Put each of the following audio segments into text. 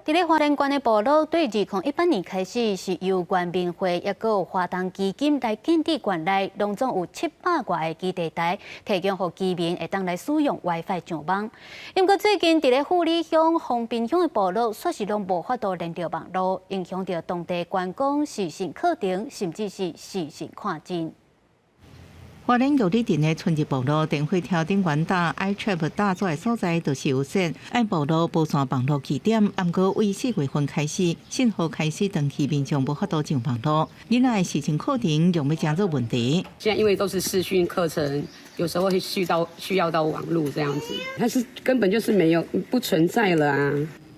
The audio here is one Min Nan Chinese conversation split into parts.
佇咧花蓮縣的部落，對2018年開始是由原民會抑閣有華東基金來建置縣內，攏總有700外个基地台，提供予居民會當來使用 WiFi 上網。毋過最近佇咧富里鄉、豐濱鄉的部落，煞是攏無法度連著網路，影響著當地觀光、視訊課程，甚至是視訊看診。花蓮玉里鎮的春日部落電火柱頂懸搭 iTrap 搭載的所在，就是有設按部落無線網路據點。毋過為4月份開始，信號開始斷去，民眾無法度上網路。囡仔的視訊課程用欲誠做問題。現在因為都是視訊課程，有時候會需要到網路這樣子，它是根本就是沒有不存在了啊。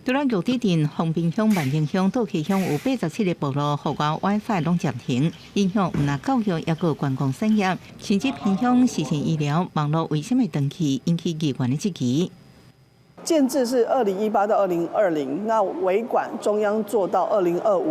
除了玉里鎮、豐濱鄉、萬榮鄉、道溪鄉有87個部落，戶外 WiFi 攏暫停，影響毋但教育，抑閣觀光產業，甚至偏鄉視訊醫療、網路為啥物斷去，引起議員的質疑。建置是2018到2020，那維管中央做到2025，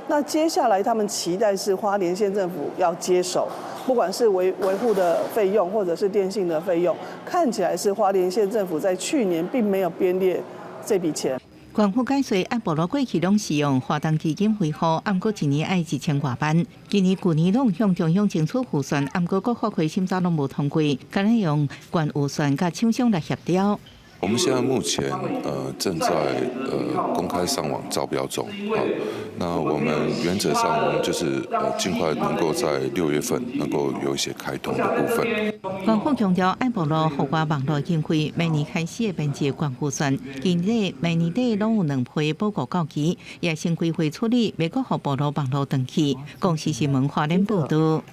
那接下來他們期待是花蓮縣政府要接手，不管是維護的費用或者是電信的費用，看起來是花蓮縣政府在去年並沒有編列這筆錢。縣府解釋，按部落過去攏是用華東基金維護，毋過一年愛1000外萬。今年、舊年攏向中央爭取預算，毋過閣法規審查攏無通過，干焦用縣預算佮廠商來協調。我們現在目前正在公開上網招標中，好，那我們原則上我們就是盡快能夠在6月份能夠有一些開通的部分。縣府強調，愛部落戶外網路經費每年開始會編制縣預算，今日每年底攏有兩批報告到期，也先規劃處理，袂閣予部落網路斷去。公視新聞花蓮報道。